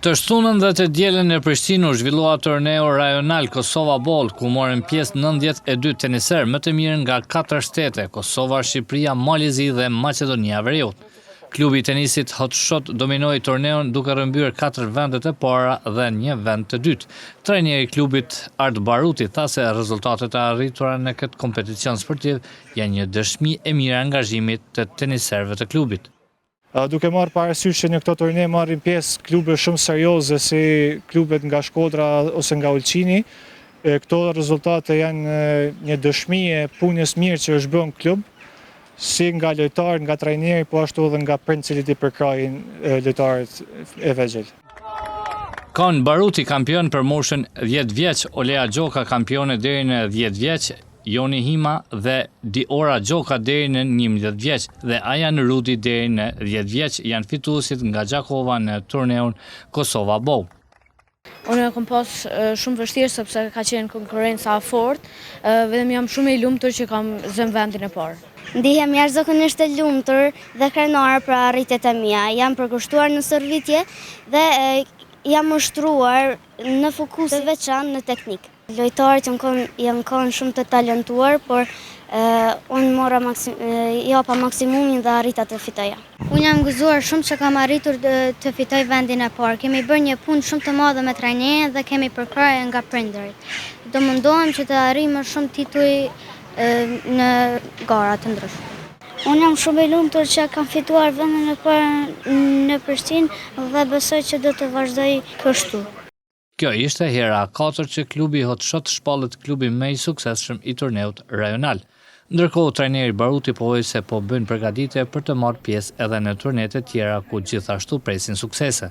Të shtunën dhe të dielën në Prishtinë u zhvillua turneu rajonal Kosova Bowl, ku morën pjesë 92 teniserë më të mirë nga katër shtete, Kosova, Shqipëria, Mali i Zi dhe Maqedonia e Veriut. Klubi i tenisit Hot Shot dominoi turneun duke rrëmbyer katër vendet e para dhe një vend të dytë. Trajneri i klubit Art Baruti tha se rezultatet e arritura në këtë kompeticion sportiv janë një dëshmi e mirë e angazhimit të teniserëve të klubit. Duke marrë parasysh që në këto turne marrin pjesë klube shumë serioze si klubet nga Shkodra ose nga Ulqini, këto rezultate janë një dëshmi e punës mirë që është bërë në klub, si nga lojtarët, nga trajneri, po ashtu edhe nga prindët cilët i përkrahin lojtarët e vegjël. Kon Baruti kampion për moshën 10 vjeç, Olea Gjoka kampione deri në 10 vjeç, Joni Hima dhe Diora Gjoka deri në 11 vjeç dhe Ajan Rudi deri në 10 vjeç janë fituesit nga Gjakova në turneun Kosova Bowl. Unë e kom pas shumë vështirë sepse ka qenë konkurenca e fortë, vetëm jam shumë i lumtur që kam zënë vendin e parë. Ndihem jashtëzakonisht e lumtur dhe krenare për arritjet e mia. Jam përkushtuar në stërvitje dhe jam ushtruar në fokus të veçantë në teknikë. Lojtarët janë kon janë kon shumë të talentuar, por unë mora maksim, japa maksimumin dhe arrita të fitoja. Unë jam gëzuar shumë që kam arritur të fitoj vendin e parë. Kemi bërë një punë shumë të madhe me trajnerin dhe kemi përkrahje nga prindërit. Do mundohem që të arrij më shumë tituj në gara të ndryshme. Unë jam shumë i lumtur që kam fituar vendin e parë në Prishtinë dhe besoj që do të vazhdoj kështu. Kjo ishte hera e katërt që klubi Hot Shot shpallet klubi më i suksesshëm i turneut rajonal. Ndërkohë, trajneri Baruti pohoi se po bëjnë përgatitje për të marrë pjesë edhe në turnet e tjera ku gjithashtu presin suksese.